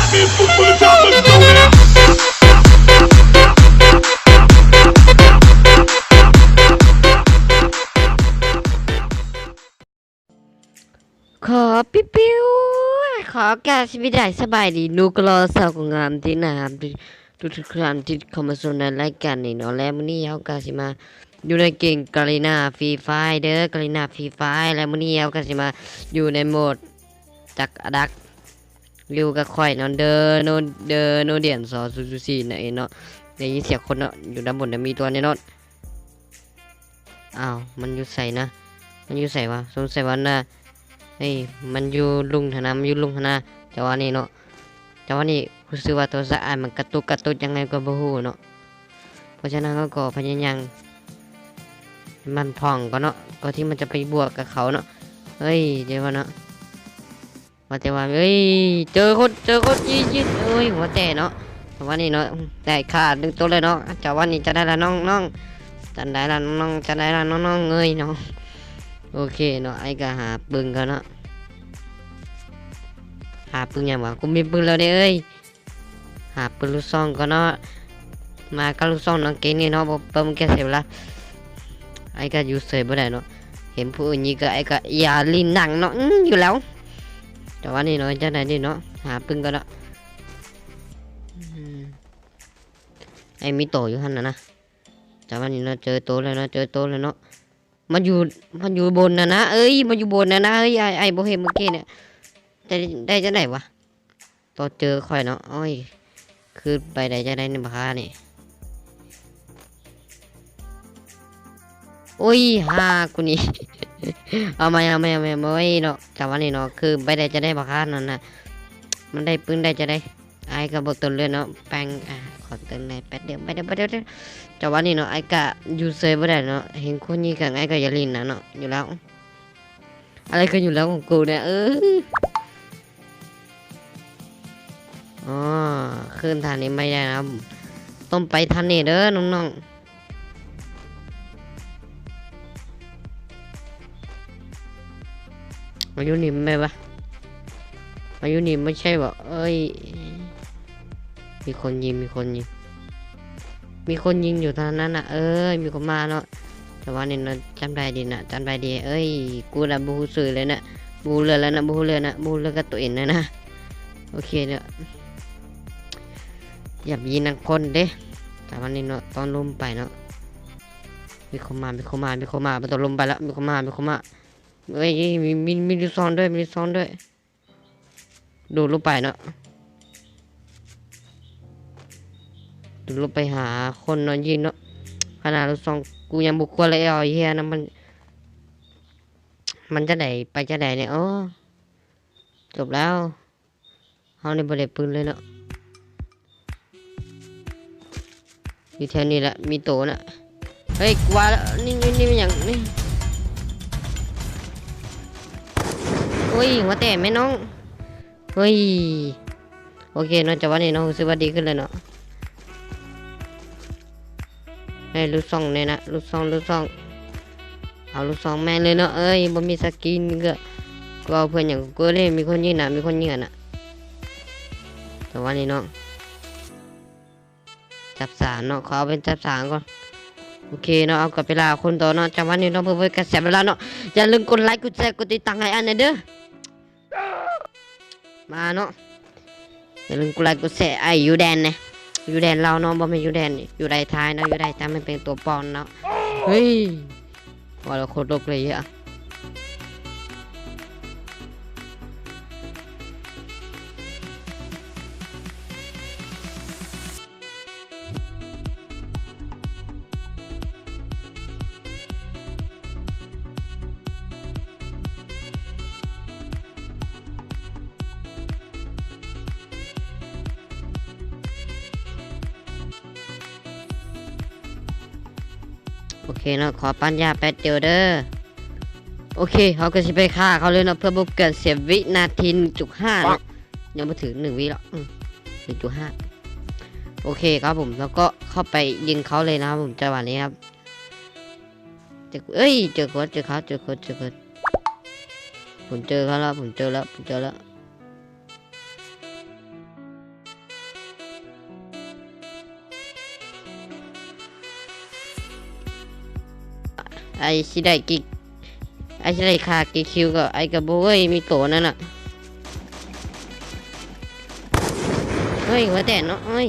ຂໍປິວໆ ຂໍການສະບາຍດີ ສະບາຍດີ ໜູກະລໍສາວກະງາມທີ່ໜ້າຮັກ ທຸກໆທ່ານທີ່ເຂົ້າມາຊົມໃນລາຍການນີ້ເນາະ ແລະ ມື້ນີ້ເຮົາກະຊິມາຢູ່ໃນເກມກາລີນາຟຣີຟາຍເດີ ກາລີນາຟຣີຟາຍ ແລະ ມື້ນີ້ເຮົາກະຊິມາຢູ່ໃນໂໝດຈັກອະດັກ ຢູ່ກັບຂ້ອຍເນາະ ເດີໂນ ເດີໂນດຽນ ສອງສູນສູນສີ່ ນັ້ນເອງເນາະ ໄດ້ຍິນສຽງຄົນເນາະ ຢູ່ດ້ານບົນນະ ມີຕົວແນ່ນອນ. ອ້າວ ມັນຢູ່ໃສນະ ມັນຢູ່ໃສວະ? ສົງໄສວ່ານະ ເອີຍ ມັນຢູ່ລຸ່ມຫັ້ນນະ ມັນຢູ່ລຸ່ມຫັ້ນນະ ຈັງຫວະນີ້ເນາະ ຈັງຫວະນີ້ຮູ້ສຶກວ່າໂທລະສັບອ້າຍມັນກະຕຸກ ກະຕຸກຈັ່ງໃດກໍບໍ່ຮູ້ເນາະ ເພາະສະນັ້ນເຮົາກໍພະຍາຍາມໃຫ້ມັນຜ່ອງກ່ອນເນາະ ກ່ອນທີ່ມັນຈະໄປບວກກັບເຂົາເນາະ ເອີຍ ດຽວກ່ອນເນາະ. ວ່າແຕ່ວ່າ ເອີຍ ເຈີຄົນ ເຈີຄົນ ຍິງ ຍິງ ເອີຍ ຫົວແຕກເນາະ ຈັງຫວະນີ້ເນາະ ໄດ້ຂ້າໜຶ່ງໂຕເລີຍເນາະ ຈັງຫວະນີ້ຈະໄດ້ລະນ້ອງໆ ຈະໄດ້ລະນ້ອງໆ ຈະໄດ້ລະນ້ອງໆ ເອີຍເນາະ ໂອເຄເນາະ ອ້າຍກະຫາປືນກ່ອນເນາະ ຫາປືນຫຍັງວະ ກູມີປືນແລ້ວເດ້ເອີຍ ຫາປືນລູກຊອງກ່ອນເນາະ ມາກັບລູກຊອງນ້ອງເກງນີ້ເນາະ ບໍ່ ບໍ່ມີການເສຍເວລາ ອ້າຍກະຢູ່ເສີຍບໍ່ໄດ້ເນາະ ເຫັນຜູ້ອື່ນຍິງກະ ອ້າຍກະຢ່າຫຼິ້ນໜັງເນາະ ອື ຢູ່ແລ້ວ ຈັງຫວະນີ້ເນາະ ຈັ່ງໃດດີເນາະ ຫາປືນກ່ອນເນາະ ອືມ ອ້າຍມີໂຕຢູ່ຫັ້ນນະນະ ຈັງຫວະນີ້ເນາະ ເຈີໂຕແລ້ວເນາະ ເຈີໂຕແລ້ວເນາະ ມັນຢູ່ ມັນຢູ່ບົນຫັ້ນນະ ເອີຍ ມັນຢູ່ບົນຫັ້ນນະ ເອີຍ ອ້າຍ ອ້າຍບໍ່ເຫັນເມື່ອກີ້ນີ້ ຈະໄດ້ຈັ່ງໃດວະ? ໂຕເຈີຂ້ອຍເນາະ ໂອ້ຍ ຄືໄປໄດ້ຈັ່ງໃດນີ້ບັກຫານີ້ ໂອ້ຍ ຫາກູນີ້ ເອົາໃໝ່ ເອົາໃໝ່ ເອົາໃໝ່ ໂອ້ຍເນາະ ຈັງຫວະນີ້ເນາະ ຄືໄປໄດ້ຈັ່ງໃດບັກຫານັ້ນນະ ມັນໄດ້ປືນໄດ້ຈັ່ງໃດ ອ້າຍກະບໍ່ເຕີມເລືອດເນາະ ແປງ ອາ ຂໍເຕີມໄດ້ແປັດດຽວ ແປັດດຽວ ແປັດດຽວ ຈັງຫວະນີ້ເນາະ ອ້າຍກະຢູ່ເຊີຍບໍ່ໄດ້ເນາະ ເຫັນຄົນຍິງກັນ ອ້າຍກະຢ່າຫຼິ້ນນະເນາະ ຢູ່ແລ້ວ ອະໄລຄືຢູ່ແລ້ວຂອງກູແດ່ ເອີ ອໍ ຂຶ້ນທາງນີ້ໄມ່ໄດ້ນະ ຕ້ອງໄປທາງນີ້ເດີນ້ອງໆ ມາຢູ່ນີ້ແມ່ນບໍ່ ມາຢູ່ນີ້ບໍ່ໃຊ່ບໍ່ ເອີຍ ມີຄົນຍິງ ມີຄົນຍິງ ມີຄົນຍິງຢູ່ທາງນັ້ນນະ ເອີຍ ມີຄົນມາເນາະ ແຕ່ວ່ານີ້ນະ ຈຳໄດ້ດີນະ ຈຳໄດ້ດີ ເອີຍ ກູນະບໍ່ຮູ້ຊື່ເລີຍນະ ບໍ່ຮູ້ເລື່ອງແລ້ວນະ ບໍ່ຮູ້ເລື່ອງນະ ບໍ່ຮູ້ເລື່ອງກັບໂຕເອງແລ້ວນະ ໂອເຄເນາະ ຢ່າໄປຍິງນຳຄົນເດ້ ແຕ່ວ່ານີ້ເນາະ ຕ້ອງລົງໄປເນາະ ມີຄົນມາ ມີຄົນມາ ມີຄົນມາ ບໍ່ຕ້ອງລົງໄປແລ້ວ ມີຄົນມາ ມີຄົນມາ ເອີຍ ມີ ມີ ມີລູກຊອງດ້ວຍ ມີລູກຊອງດ້ວຍ ໂດດລົງໄປເນາະ ໂດດລົງໄປຫາຄົນເນາະ ຍິງເນາະ ຂະໜາດລູກຊອງກູຍັງບໍ່ຄວນເລີຍ ເອົາເຫຍນະ ມັນ ມັນຈັ່ງໃດ ໄປຈັ່ງໃດນີ້ ໂອ້ ຈົບແລ້ວ ເຮົານີ້ບໍ່ໄດ້ປືນເລີຍເນາະ ຢູ່ແຖວນີ້ແຫຼະ ມີໂຕນະ ເຮີ້ຍ ກູວ່າແລ້ວ ນີ້ ນີ້ ນີ້ແມ່ນຫຍັງນີ້ ໂອ້ຍ ຫົວແຕກແມ່ນ້ອງ ເຮີ້ຍ ໂອເຄເນາະ ຈັງຫວະນີ້ເນາະ ຮູ້ສຶກວ່າດີຂຶ້ນແລ້ວເນາະ ເຮີ້ຍ ລູກຊອງແນ່ນະ ລູກຊອງ ລູກຊອງ ເອົາລູກຊອງແມ່ນເລີຍເນາະ ເອີຍ ບໍ່ມີສະກິນ ກະ ກະເວົ້າເພື່ອຫຍັງ ກະເລີຍ ມີຄົນຍິງນະ ມີຄົນຍິງຫັ້ນນະ ຈັງຫວະນີ້ເນາະ ຈັບສາມເນາະ ຂໍເອົາເປັນຈັບສາມກ່ອນ ໂອເຄເນາະ ເອົາກັບໄປລ່າຄົນຕໍ່ເນາະ ຈັງຫວະນີ້ເນາະ ເພື່ອບໍ່ໃຫ້ການເສຍເວລາເນາະ ຢ່າລືມກົດໄລ ກົດແຊ ກົດຕິດຕາມໃຫ້ອ້າຍແດ່ເດີ ມາເນາະ ຢ່າລືມກົດໄລກົດແຊ ອ້າຍຢູ່ແດນນະ ຢູ່ແດນລາວເນາະ ບໍ່ແມ່ນຢູ່ແດນ ຢູ່ໄດ້ທ້າຍເນາະ ຢູ່ໄດ້ທ້າຍ ມັນເປັນຕົວປອມເນາະ ເຮີ້ຍ ວ່າແລ້ວໂຄດໂລກເລີຍເຫຍ. ໂອເຄເນາະ ຂໍປັ້ນຢາແປັດດຽວເດີ. ໂອເຄ ເຮົາກໍຊິໄປຂ້າເຂົາເລີຍເນາະ ເພື່ອບໍ່ເປັນການເສຍວິນາທີ. ໜຶ່ງຈຸດຫ້າເນາະ ຍັງບໍ່ເຖິງໜຶ່ງວິເນາະ ອືມ ໜຶ່ງຈຸດຫ້າ. ໂອເຄຄັບຜົມ ແລ້ວກໍເຂົ້າໄປຍິງເຂົາເລີຍນະຄັບຜົມ ຈັງຫວະນີ້ຄັບ. ເຈີ ເອີຍ ເຈີຄົນ ເຈີເຂົາ ເຈີຄົນ ເຈີຄົນ ຜົມເຈີເຂົາແລ້ວ ຜົມເຈີແລ້ວ ຜົມເຈີແລ້ວ. ອ້າຍຊິໄດ້ກິ ອ້າຍຊິໄດ້ຄ່າກິຄິວກໍ ອ້າຍກໍບໍ່ເວີ້ຍ ມີໂຕນັ້ນນະ. ເຮີ້ຍ ຫົວແຕກເນາະ ເຮີ້ຍ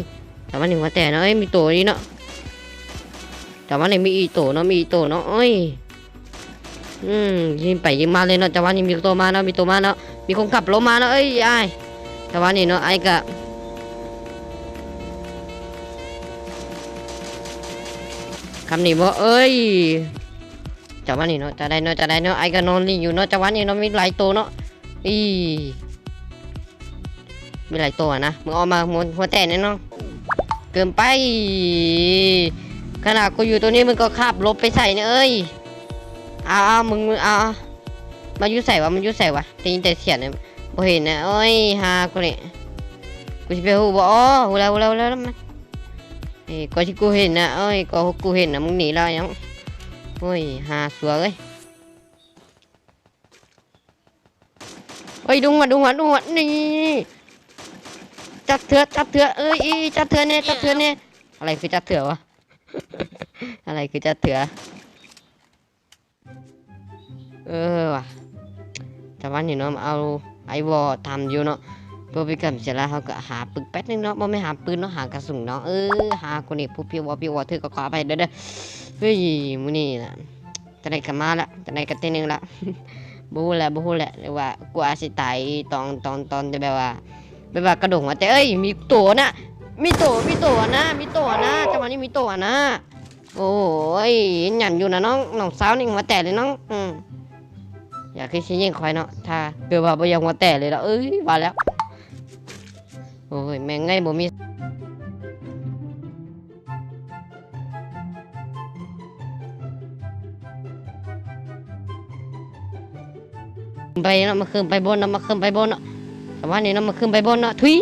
ຕາມມານີ້ ຫົວແຕກເນາະ ເອີຍ ມີໂຕອີກເນາະ. ຕາມມານີ້ ມີອີກໂຕເນາະ ມີອີກໂຕເນາະ ເອີຍ. ອືມ ຍິງໄປຍິງມາເລີຍເນາະ. ຈັງຫວະນີ້ມີໂຕມາເນາະ ມີໂຕມາເນາະ ມີຄົນຂັບລົດມາເນາະ ເອີຍ ອ້າຍ. ຈັງຫວະນີ້ເນາະ ອ້າຍກະ ຄຳນີ້ບໍ່ ເອີຍ. ຈັງຫວະນີ້ເນາະ ຈະໄດ້ເນາະ ຈະໄດ້ເນາະ ອ້າຍກະນອນຫຼິ້ນຢູ່ເນາະ. ຈັງຫວະນີ້ເນາະ ມີຫຼາຍໂຕເນາະ ອີ ມີຫຼາຍໂຕນະ ມຶງອອກມາ ຫົວ ຫົວແຕກແນ່ນອນ. ເກີນໄປ ຂະໜາດກູຢູ່ໂຕນີ້ ມຶງກໍຂັບລົດໄປໃສ່ເນາະ ເອີຍ. ເອົາ ເອົາ ມຶງ ເອົາ ເອົາ ມັນຢູ່ໃສວະ ມັນຢູ່ໃສວະ ໄດ້ຍິນແຕ່ສຽງເນາະ ບໍ່ເຫັນນະ. ໂອ້ຍ ຫາກູນີ້ ກູຊິໄປຮູ້ບໍ່? ອໍ ຮູ້ແລ້ວ ຮູ້ແລ້ວ ຮູ້ແລ້ວ ເອີຍ ກວ່າຊິກູເຫັນນະ ໂອ້ຍ ກວ່າກູເຫັນນະ ມຶງໜີແລ້ວຫຍັງ? ໂອ້ຍ ຫາຊົ່ວເອີຍ. ເອີຍ ດຸງຫວດ ດຸງຫວດ ດຸງຫວດ ນີ້ ຈັບເທື່ອ ຈັບເທື່ອ ເອີຍ ຈັບເທື່ອແນ່ ຈັບເທື່ອແນ່. ອະໄລຄືຈັບເທື່ອວະ? ອະໄລຄືຈັບເທື່ອ? ເອີຫວາ ຈັງຫວະນີ້ເນາະ ເອົາໄອວໍຕາມຢູ່ເນາະ ເພື່ອເປັນການເສຍເວລາ. ເຮົາກໍຫາປຶກແປັບໜຶ່ງເນາະ ບໍ່ແມ່ນຫາປືນເນາະ ຫາກະສຸນເນາະ. ເອີ ຫາຄົນນີ້ຜູ້ຜິວເວົ້າຜິວເວົ້າຖືກກໍຂໍອະໄພເດີ້ ເດີ້. ເຮີ້ຍ ມື້ນີ້ນະ ຈັ່ງໃດກໍມາລະ ຈັ່ງໃດກໍເຕັມໜຶ່ງລະ. ບໍ່ຮູ້ແຫຼະ ບໍ່ຮູ້ແຫຼະ ຫຼືວ່າກູອາດຊິຕາຍຕອນ ຕອນ ຕອນແບບວ່າ ແບບວ່າກະໂດດຫົວແຕກ. ເອີຍ ມີໂຕນະ ມີໂຕ ມີໂຕນະ ມີໂຕນະ ຈັງຫວະນີ້ມີໂຕນະ. ໂອ້ຍ ຫຍັນຢູ່ນະນ້ອງ ນ້ອງສາວນີ້ຫົວແຕກເລີຍນ້ອງ. ອືມ ຢ່າຄືຊິຍິງຂ້ອຍເນາະ ຖ້າເກີດວ່າບໍ່ຢາກຫົວແຕກເລີຍລະ. ເອີຍ ວ່າແລ້ວ ໂອ້ຍ ແມ່ງເອີຍ ບໍ່ມີ ໄປເນາະ ມັນຂຶ້ນໄປບົນເນາະ ມັນຂຶ້ນໄປບົນເນາະ. ປະມານນີ້ເນາະ ມັນຂຶ້ນໄປບົນເນາະ. ທຸຍ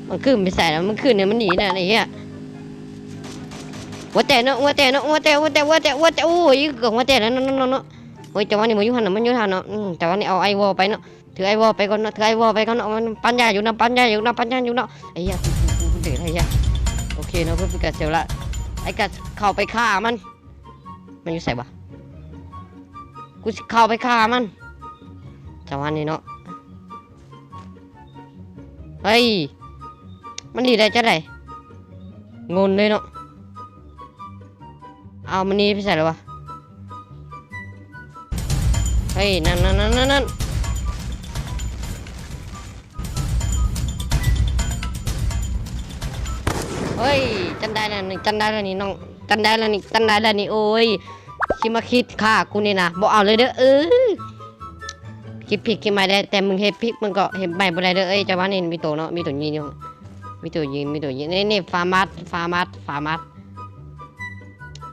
ມັນຂຶ້ນໄປໃສລະ? ມັນຂຶ້ນນີ້ ມັນໜີນະ ໄອ້ເຫຍ. ຫົວແຕກເນາະ ຫົວແຕກເນາະ ຫົວແຕກ ຫົວແຕກ ຫົວແຕກ ຫົວແຕກ. ໂອ້ຍ ເກືອບຫົວແຕກແລ້ວເນາະ ເນາະ ເນາະ. ໂອ້ຍ ຈັງຫວະນີ້ບໍ່ຢູ່ຫັ້ນນະ ມັນຢູ່ຫັ້ນເນາະ. ອືມ ຈັງຫວະນີ້ເອົາໄອວໍໄປເນາະ ຖືໄອວໍໄປກ່ອນເນາະ ຖືໄອວໍໄປກ່ອນເນາະ. ມັນປ້ານຢາຢູ່ນະ ປ້ານຢາຢູ່ນະ ປ້ານຢາຢູ່ເນາະ. ໄອ້ເຫຍ ກູ ກູ ກູ ກູເດີນ ໄອ້ເຫຍ. ໂອເຄເນາະ ເພື່ອເປັນການເສຍເວລາ ໄອ້ກາດເຂົ້າໄປຂ້າມັນ. ມັນຢູ່ໃສວະ? ກູຊິເຂົ້າໄປຂ້າມັນ ຈັງຫວະນີ້ເນາະ. ເຮີ້ຍ ມັນໜີໄດ້ຈັ່ງໃດ? ງົນເລີຍເນາະ. ເອົາ ມັນໜີໄປໃສແລ້ວວະ? ເຮີ້ຍ ນັ້ນ ນັ້ນ ນັ້ນ ນັ້ນ ນັ້ນ. ເຮີ້ຍ ຈັ່ງໃດລະນີ້ ຈັ່ງໃດລະນີ້ນ້ອງ ຈັ່ງໃດລະນີ້ ຈັ່ງໃດລະນີ້. ໂອ້ຍ ຊິມາຄິດຂ້າກູນີ້ນະ ບໍ່ເອົາເລີຍເດີ້. ເອີ ຄິດຜິດຄິດໃໝ່ໄດ້ ແຕ່ມຶງເຮັດຜິດ ມຶງກໍເຮັດໃໝ່ບໍ່ໄດ້ເດີ້. ເອີຍ ຈັງຫວະນີ້ມີໂຕເນາະ ມີໂຕຍິງຢູ່ ມີໂຕຍິງ ມີໂຕຍິງ. ນີ້ ນີ້ ຟາມາດ ຟາມາດ ຟາມາດ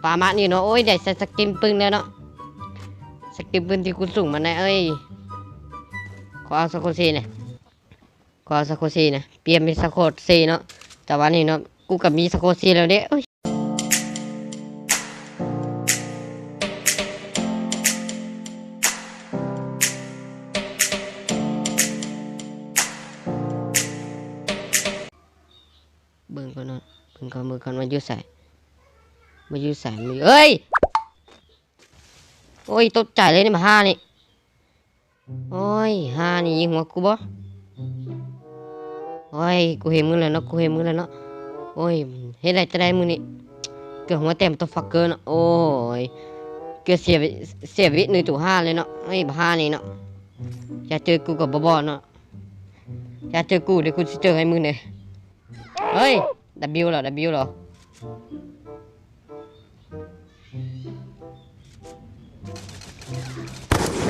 ຟາມາດນີ້ເນາະ. ໂອ້ຍ ໄດ້ໃສ່ສະກິນປືນແລ້ວເນາະ ສະກິນປືນທີ່ກູສູງມານະ. ເອີຍ ຂໍເອົາສະໂຄຊີແດ່ ຂໍເອົາສະໂຄຊີນະ ປ່ຽນເປັນສະໂຄຊີເນາະ. ແຕ່ວ່ານີ້ເນາະ ກູກໍມີສະໂຄຊີແລ້ວເດ້. ໂອ້ຍ ເບິ່ງກ່ອນເນາະ ເບິ່ງກ່ອນ ເບິ່ງກ່ອນວ່າຢູ່ໃສ ວ່າຢູ່ໃສ ມັນຢູ່ ເອີຍ ໂອ້ຍ ຕົກໃຈເລີຍນີ້ ບັກຫ່ານີ້. ໂອ້ຍ ຫ່ານີ້ຍິງຫົວກູບໍ່? ໂອ້ຍ ກູເຫັນມຶງແລ້ວເນາະ ກູເຫັນມຶງແລ້ວເນາະ. ໂອ້ຍ ເຮັດໄດ້ຈັ່ງໃດມື້ນີ້ ເກືອບຫົວແຕກ motherfucker ເນາະ. ໂອ້ຍ ເກືອບເສຍ ເສຍຊີວິດໜຶ່ງຕໍ່ຫ້າເລີຍເນາະ. ໂອ້ຍ ບັກຫ່ານີ້ເນາະ ຢ່າເຈີກູກໍບໍ່ບອກເນາະ ຢ່າເຈີກູເດີ ກູຊິເຈີໃຫ້ມຶງເດ້. ເຮີ້ຍ ດັບເບິນເລີ ດັບເບິນເລີ.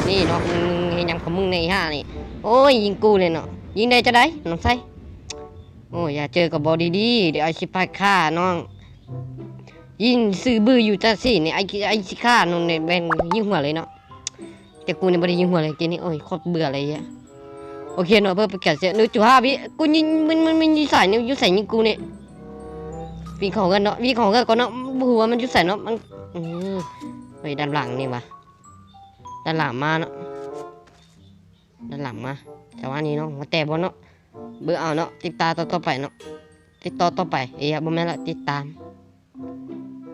ນີ້ເນາະ ມຶງເຮັດຫຍັງຂອງມຶງນີ້ ອີຫ່ານີ້? ໂອ້ຍ ຍິງກູເລີຍເນາະ ຍິງໄດ້ຈັ່ງໃດນ້ອງຊາຍ? ໂອ້ຍ ຢ່າເຈີກັບບໍ່ດີໆ ດຽວອ້າຍຊິພາຂ້ານ້ອງ. ຍິງຊື່ບືຢູ່ຈັ່ງຊີ້ນີ້ ອ້າຍ ອ້າຍຊິຂ້ານ້ອງນີ້ ແມ່ນຍິງຫົວເລີຍເນາະ. ແຕ່ກູນີ້ບໍ່ໄດ້ຍິງຫົວເລີຍເກມນີ້ ໂອ້ຍ ໂຄດເບື່ອເລີຍ. ໂອເຄເນາະ ເພື່ອເປັນການເສຍ ໜຶ່ງຈຸດຫ້າວິ ກູຍິງ ມັນ ມັນ ມັນຢູ່ໃສ ຢູ່ໃສຍິງກູນີ້? ວິ່ງເຂົ້າເຮືອນເນາະ ວິ່ງເຂົ້າເຮືອນກ່ອນເນາະ ບໍ່ຮູ້ວ່າມັນຢູ່ໃສເນາະ. ມັນ ອືມ ໄປດ້ານຫຼັງນີ້ຫວາ ດ້ານຫຼັງມາເນາະ ດ້ານຫຼັງມາ. ແຕ່ວ່ານີ້ເນາະ ຫົວແຕກບໍ່ເນາະ ເບິ່ງເອົາເນາະ ຕິດຕາມຕໍ່ໆໄປເນາະ ຕິດຕໍ່ຕໍ່ໄປ ເອີຍ ບໍ່ແມ່ນລະ ຕິດຕາມ.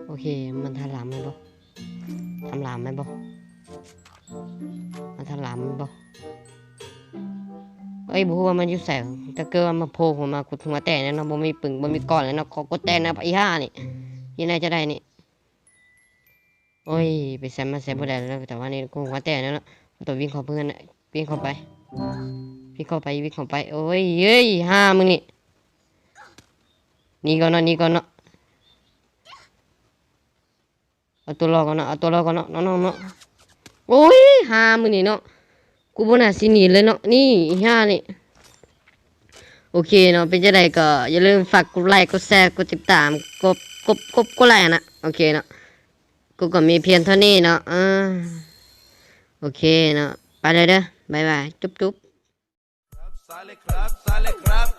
ໂອເຄ ມັນທາງຫຼັງແມ່ນບໍ່? ທຳລາມແມ່ນບໍ່? ມາທຳລາມແມ່ນບໍ່? ເອີຍ ບໍ່ຮູ້ວ່າມັນຢູ່ໃສ. ແຕ່ເກີດວ່າມາໂພຫົວມາ ກູຫົວແຕກແນ່ເນາະ. ບໍ່ມີປຶງ ບໍ່ມີກ້ອນແລ້ວເນາະ. ຂໍກົດແຕກນະ ອີຫ່ານີ້. ເຮັດແນວຈະໄດ້ນີ້. ໂອ້ຍ ໄປໃສມາໃສບໍ່ໄດ້ແລ້ວ. ແຕ່ວ່ານີ້ກູຫົວແຕກແລ້ວເນາະ. ຕ້ອງວິ່ງເຂົ້າເຮືອນນະ. ວິ່ງເຂົ້າໄປ. ວິ່ງເຂົ້າໄປ ວິ່ງເຂົ້າໄປ. ໂອ້ຍ ເອີຍ ຫ່າມຶງນີ້. ໜີກ່ອນເນາະ ໜີກ່ອນເນາະ. ເອົາຕົວລອດກ່ອນເນາະ ເອົາຕົວລອດກ່ອນເນາະ ນ້ອງໆເນາະ. ໂອ້ຍ ຫ່າມື້ນີ້ເນາະ ກູບໍ່ໜ້າຊິໜີເລີຍເນາະ ນີ້ອີຫ່ານີ້. ໂອເຄເນາະ ເປັນຈັ່ງໃດກໍຢ່າລືມຝາກກົດໄລກ໌ ກົດແຊ ກົດຕິດຕາມ ກົດ ກົດ ກົດ ກົດໄລກ໌ຫັ້ນນະ. ໂອເຄເນາະ ກູກໍມີພຽງເທົ່ານີ້ເນາະ. ເອີ ໂອເຄເນາະ ໄປແລ້ວເດີ ບາຍບາຍ ຈຸບໆ.